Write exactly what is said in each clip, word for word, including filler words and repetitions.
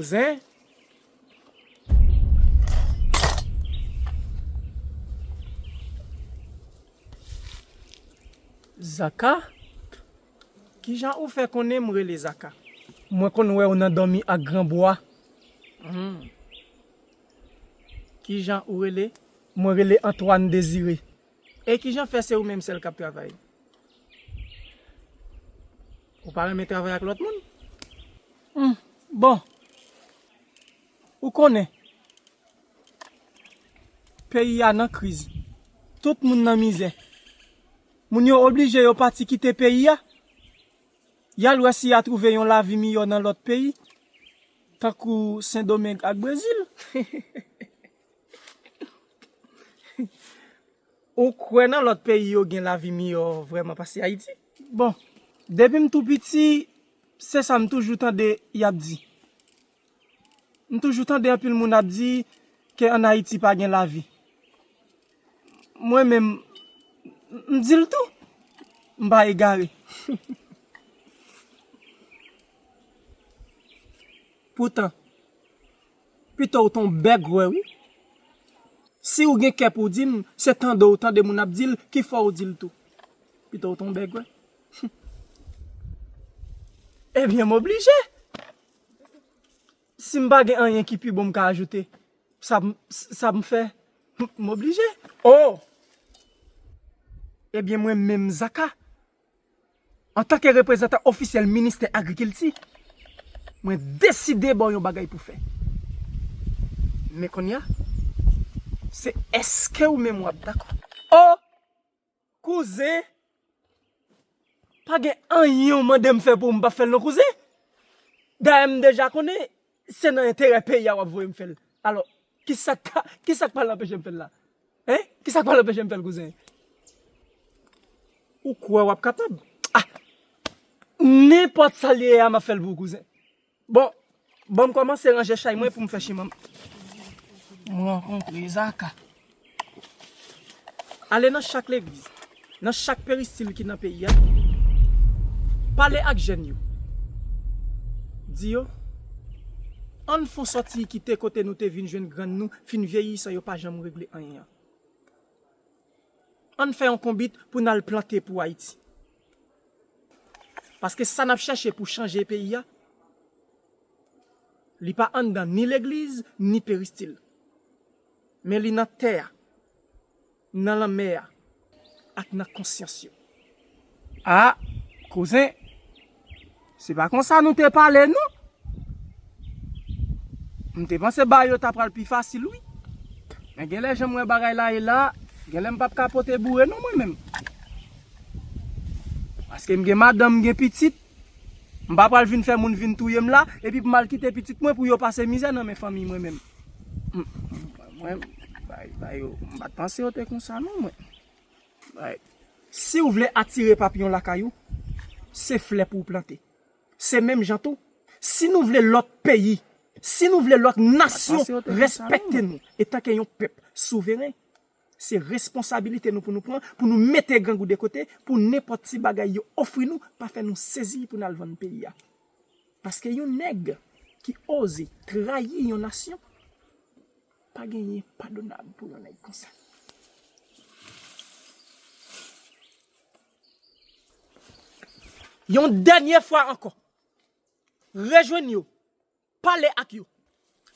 Zen. Zaka? Kijan ou fè konnen m rele Zaka? Mwen konn wè w nan dòmi ak granbwa. Hmm. Kijan ou rele? Mwen rele Antoine Désiré. E kijan fè se ou menm sèl k ap travay? Ou pa renmen travay ak lòt moun? Hmm, bon. Ou konnen, peyi a nan kriz. Tout moun nan mizè. Moun yo oblije yo pati kite peyi a. Y al wè si y a twouve yon lavi miyò nan lòt peyi, tankou Sendomeng ak Brezil. Ou kwè nan lòt peyi yo gen lavi miyò vrèman pase Ayiti? Bon, depi m tou piti, se sa m toujou tande y ap di. M toujou tande anpil moun ap di ke ann Ayiti pa gen lavi. Mwen menm, m di l tou. M pa egare. Poutan, pito w t on bègwè, wi. Si w gen kè pou w di m, se tande w tande moun ap di l ki fè w di l tou. Pito w t on bègwè. Ebyen, m oblije. Si m pa gen anyen ki pi bon m ka ajoute, sa m, sa m fè, m oblije. Oh! Ebyen, mwen menm Zaka, antanke reprezantan ofisyèl Ministè Agrikilti, mwen deside ba w yon bagay pou fè. Men kounye a, se èske ou menm w ap dakò? Oh! Kouzen, pa gen anyen w mande m fè pou ou m p ap fè l non, kouzen. Dayè, m deja konnen se nan enterè peyi a w ap voye m fè l. Alò, kisa k ka, kisa k pral anpeche m fè l la? Hein? Kisa k pral anpeche m fè l, kouzen? Ou kwè w ap kapab? Ah! Nenpòt sa l ye a, m ap fè l pou ou, kouzen. Bon, ban m kòmanse ranje chay mwen pou m fè chimen m. M rankontre Zaka. Ale nan chak legliz, nan chak peristil ki nan peyi a, pale ak jèn yo. Di yo, ann fon sòti kite kote nou te vin jwenn grann nou fin vyeyi san yo pa janm regle anyen an. Ann fè yon konbit pou n al plante pou Ayiti. Paske sa n ap chèche pou chanje peyi a, li pa anndan ni legliz, ni peristil. Men li nan tè a, nan lanmè a, ak nan konsyans yo. Ah, kouzen, se pa konsa nou te pale, non. M te panse bagay yo ta pral pi fasil, wi. Men genlè jan m wè bagay la ye la, genlè m p ap ka pote boure non mwen menm. Paske m gen madanm, m gen pitit, m pa pral vin fè moun vin touye m la, epi pou m al kite pitit mwen pou yo pase mizè nan men fanmi mwen menm. M, mwen, bay, bay yo, m pa t panse yo te konsa non mwen. Bay. Si w vle atire papiyon lakay ou, se flè pou w plante. Se menm jan tou, si nou vle lòt peyi, si nou vle lòt nasyon respekte nou, etanke yon pèp souveren, se responsabilite nou pou nou pran, pou nou mete grangou de kote, pou nenpòt ti bagay yo ofri nou, pa fè nou sezi pou n al vann peyi a. Paske yon nèg ki oze trayi yon nasyon, pa genyen padonab pou yon nèg konsa. Yon dènye fwa ankò, rejwenn yo, pale ak yo.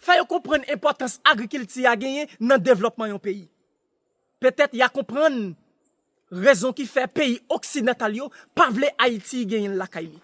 Fè yo konprann enpòtans agrikilti a genyen nan devlòpman yon peyi. Petèt y a konprann rezon ki fè peyi oksidantal yo pa vle Ayiti genyen l lakay li.